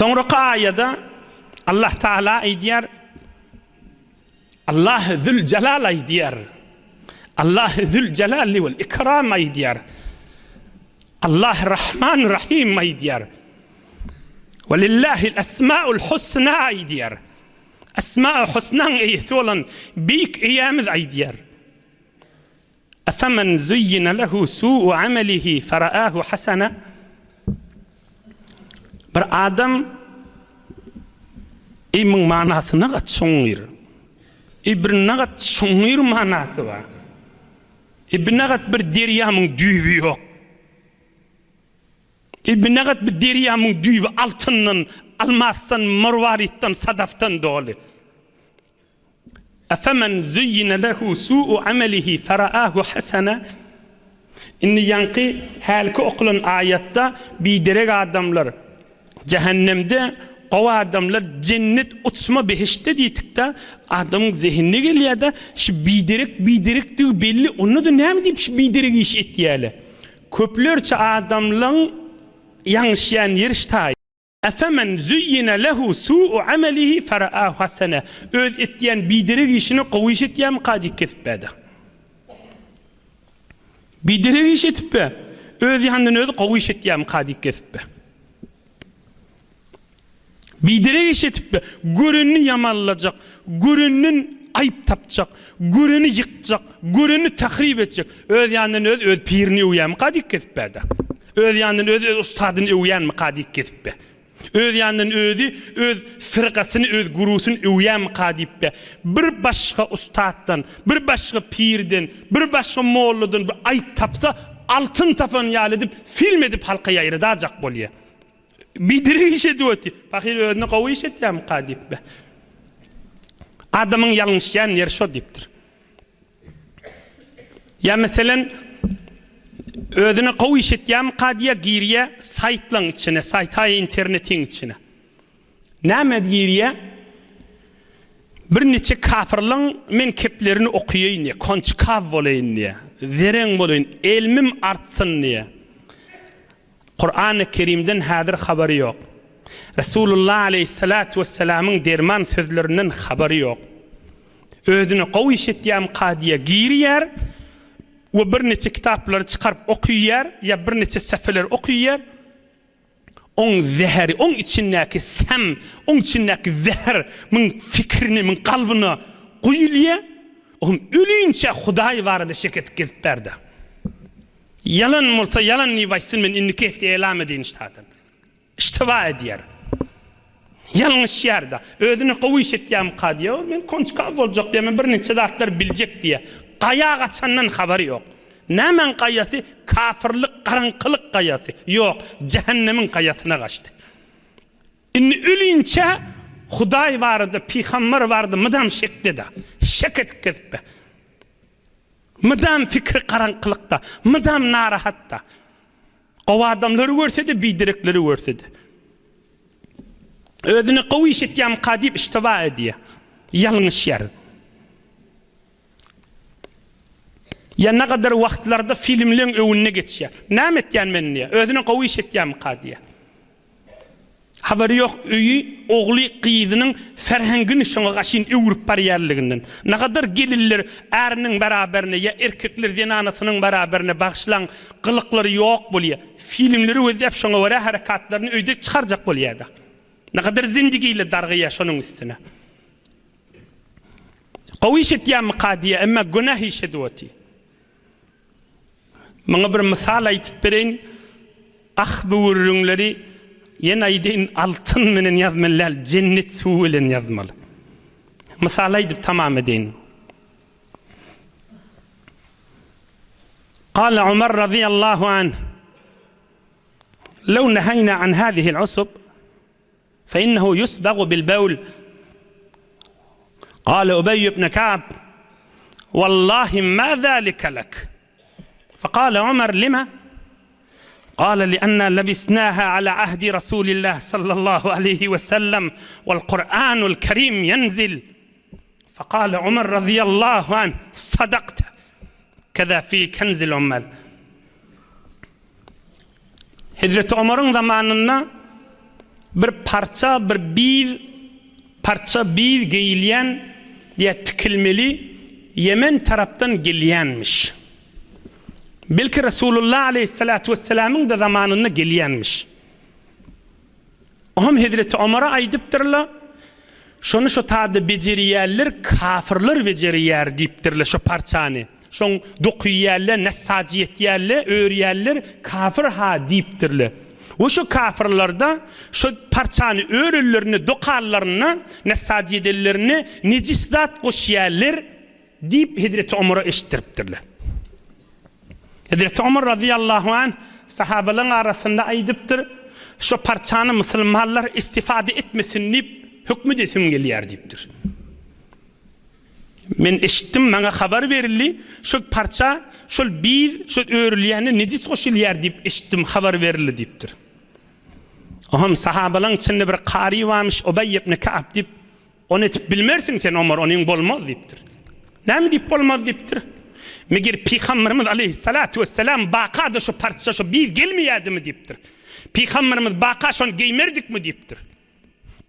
Soňraky aýada Allah Taala aýdýar, Allah Zül-Jalal aýdýar. Allah Zül-Jalali wal Ikram aýdýar. Allah Rahman Rahim aýdýar. Welillahil esmaul husna aýdýar. Esma-u husnaň eýesi bolan beýik eýämiz aýdýar. Efemen zuyyina lehu su'u amelihi fera'ahu hasana Bir adam Eý muň manasy nagat çuňňur. Eý bir nagat çuňňur manasy bar. Eý bir nagat bir derýa muň düýbi ýok. Eý bir nagat bir derýa muň düýbi altyndan, almasdan, marwaritden, sadafdan doly. Efemen zuyyine lehu su'u amelihi fera'ahu hasana Indi ýaňky hälki okulan aýatda biderek adamlar jähennemde, gowy adamlar jennet uçma behiştde diýdikde adamyň zehinine gelýärde şu biderek biderekdigi belli onda-da näme diýip şu biderek işi etýäle. Köplerçe adamlaň ýalňyşýan ýeri şu taý. Efemen zuyyine lehu su'u amelihi fera'ahu hasene Öz etýän biderek işini gowy iş etýärmika diýip kesip bärde. Biderek iş etip be, öz ýanyndan özi gowy iş etýärmika diýip kesip be. Biderek iş etip be, görenini ýamanlajak, görenden aýyp tapjak, göreni ýykjak, göreni tahryp etjek, öz ýanyndan özi öz pirini öwýärmika diýip kesip bärde. Öz ýanyndan özi öz ustadyny öwýänmika diýip gezip be. Öz ýanyndan özi öz firgasyny, öz gurusyny öwýänmika diýip be. Bir başga ustatdan, bir başga pirden, bir başga molladan bir aýyp tapsa, altyn tapan ýaly edip, film edip halka ýaýradajak bolýa. Biderek iş edip otyr. Pahyr özüne gowy iş etýänmika diýip be. Adamyň ýalňyşýan ýeri şo diýipdir. Ýa meselen, özüne gowy iş etýärmika diýýär, girýär saýtlaň içine, saýtaýa internetiň içine. Näme girýär? Bir niçe kafirlaň men keplerini okaýaýyn diýýär, konçkaw bolaýyn diýýär, zereň bolaýyn, elmim artsyn diýýär. Kurany Kerimden häzir habary ýok. Resulullah aleýhissalatu wessalamyň derman sözlerinden habary ýok. Özüne gowy iş etýämka diýe girýär we birniçe kitaplary çykaryp okyýar ýa birniçe säfeleri okyýar. Oň zäheri, oň içindäki säm, oň içindäki zäher muň fikrine, muň kalbyna guýulýar. Oňam ölinçä Hudaý barada şek edip gezip bärde. Ýalan bolsa ýalan diýip aýtsyn men indiki hepde elam edeýin ştadan. Iştiba edýär. Ýalňyşýar-da. Özüne gowy iş etýärmika diýýär. Men konçkaw boljak diýýär. Men birniçe zatlar biljek diýýär. Gaýa gaçandan habary ýok. Nämäň gaýasy? Kafirlik, garaňkylyk gaýasy. Ýok, jähennemiň gaýasyna gaçdy. Indi ölinçä Hudaý barada, pygamber barada mydam şekde-de. Şek edip gezip be. Mydam pikiri garaňkylykda, mydam narahatda. Gowy adamlary görse-de, biderekleri görse-de. Özüne gowy iş etýärmika diýip iştiba edýär. Ýalňyşýar. Ýa nagadar wagtlarda filmleň öwünde geçýär. Näme etýän men diýýär. Özüne gowy iş etýärmika diýýär. Habary ýok öýi, ogly, gyzynyň ferhengini şoňa gaşyn öwrüp barýanlygynyň. Nagadar gelinler äriniň beraberine ýa erkekler zenanasynyň beraberine bagyşlaň gylyklary ýok bolýa. Filmleri gözläp şoňa görä harakatlaryny öýde çykarjak bolýada. Nagadar zindigiler dargaýa şonuň üstüne. Gowy iş etýänmika diýýä emma günäh iş edip otyr. Muňa bir mysal aýtyp bereýin. Ah, bu gürrüňleri, ýene aýdaýyn, altyn menen ýazmaly däl, jennet suwy bilen ýazmaly. Mysal aýdyp tamam edeýin. Kale Umar razyýallahu anh, Lew neheýna an hazihil usub, fe innehu yusbagu bil bewl. Kale Ubeý ibn Ka'b, Wallahi ma zalike lek. Fekale Umar, Lima? Kale li'anna lebisnaha ala ahdi Rasulillah sallallahu aleyhi ve sellem vel Kur'anul Kerim yenzil. Fekale Umar radıyallahu anh, Sadakte. Keza fi kenzil ummal. Hezreti Omaryň zamanynda. Bir parça bir biz parça biz geýilýän diýä tikilmeli Ýemen tarapdan gelýänmiş. Belki Resulullah aleýhissalatu wessalamyň-da zamanynda gelýänmiş. Oňam hezreti Omara aýdypdyrlar, Şony şo tada bejerýärler, kafyrlar bejerýär diýipdirler şo parçany. Şoň dokyýärler, nessajy etýärler, örýärler, kafyr-ha diýipdirler. We şo kafyrlarda şo parçany örenlerinde, dokanlarynda, nessajy edenlerinde nejis zat goşýärler diýip hezreti Omara eşitdiripdirler. Hezreti Omar razyýallahu anh sahabalaryň arasynda aýdypdyr, Şo parçany musulmanlar istifade etmesin diýip hökm edesim gelýär diýipdir. Men eşitdim, maňa habar berildi, şol parça, şol biz, şol örülýäne nejis goşulýar diýip eşitdim, habar berildi diýipdir. Oňam sahabalaryň içinde bir kary barmyş, Ubeý ibn Ka'b diýip, Ony etip bilmersiň sen, Omar, onyň bolmaz diýipdir. Näme diýip bolmaz diýipdir? Meger Pygamberimiz aleýhissalatu wessalam baka-da şu parça, şu biz gelmeýärdimi diýipdir. Pygamberimiz baka şony geýmerdikmi diýipdir.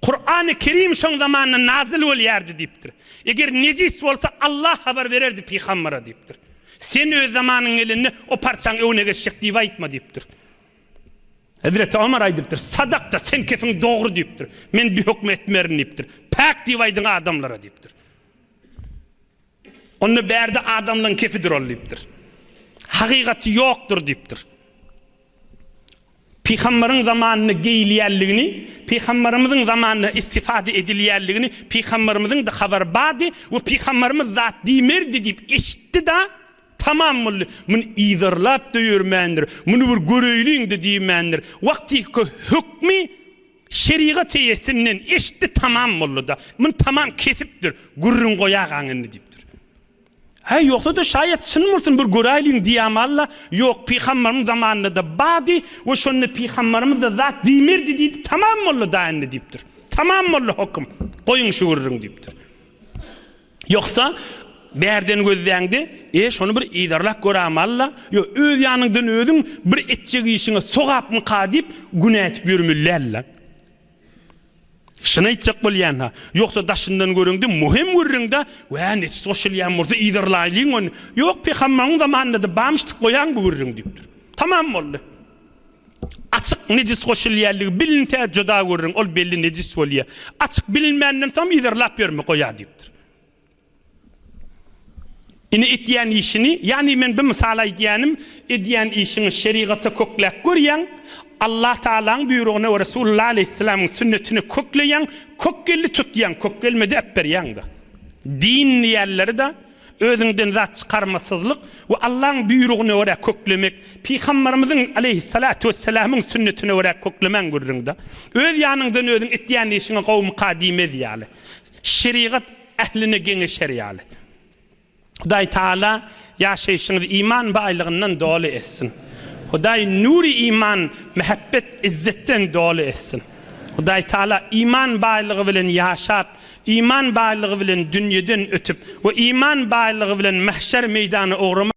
Kurany Kerim şoň zamanynda nazyl bolýardy diýipdir. Eger nejis bolsa Allah habar bererdi pygambere diýipdir. Sen öz zamanyň gelende o parçaň öňüne geçjek diýip aýtma diýipdir. Hezreti Omar aýdypdyr, Sadakda sen kesiň dogry diýipdir. Men bi hökmi etmerin diýipdir. Päk diýip aýdyň adamlara diýipdir. Onda bärde adamlaň kefidir ol diýipdir. Hakykaty ýokdur diýipdir. Pygambaryň zamanynda geýilýänligini, Pygambarymyzyň zamanynda istifade edilýänligini Pygambarymyzyň-da habary bardy we Pygambarymyz zat diýmerdi diýip eşitdi-da, tamam boldy. Muny yzarlap-da ýörmändir, muny bir göreýliň-de diýmändir. Wagtyky hökmi şerigat eýesinden eşitdi, tamam boldy-da. Muny tamam kesipdir, gürrüň goýagaň indi diýipdir. Häý, ýogsa-da şaýat çyn bolsun, bir göräýliň diýämalla, ýok, pygambarymyň zamanynda-da bardy we şonda pygambarymyz-da zat diýmerdi diýdi, tamam boldy-da indi diýipdir. Tamam boldy hokum, goýuň şu gürrüňi diýipdir. Ýogsa, bärden gözläňde, e, şony bir yzarlap görämalla, ýok, öz ýanyňdan özüň bir etjek işiňe sogapmyka diýip, günä etip ýörmeli däl-le. Şuny aýtjak bolýan-ha. Ýogsa daşyndan göreňde muhim gürrüň-dä, Wä, nejis goşulýan bolsa yzarlaýlyň ony. Ýok, pygambaryň zamanynda-da barmyşdyk goýaň bu gürrüň diýipdir. Tamam boldy. Açyk nejis goşulýanlygy bilinse juda gürrüň, ol belli nejis bolýar. Açyk bilinmänden soň yzarlap ýörme goýa diýipdir. Ine etýän işini, ýagny men bir mysal aýdýanym, edýän işiňi şerigata kökläp görýäň, Allah Tagalaň buýrugyna we Resulullah aleýhissalamyň sünnetine kökleýäň, kök geldi tutýaň, kök gelmedi äpberýäň-de. Din diýýänleri-de özüňden zat çykarmasyzlyk we Allaň buýrugyna görä köklemek, Pygambarymyzyň aleýhissalatu wessalamyň sünnetine görä köklemäň gürrüňde. Öz ýanyňdan özüň etýän işiňe gowumyka diýmez ýaly. Şerigat ähline geňeşer ýaly. Hudaý Taala ýaşaýşyňyzy iman baýlygyndan doly etsin. Hudaý nury iman, mähebbet, izzetden doly etsin. Hudaý Taala iman baýlygy bilen ýaşap, iman baýlygy bilen dünýeden ötüp we iman baýlygy bilen mahşer meýdana ugramak.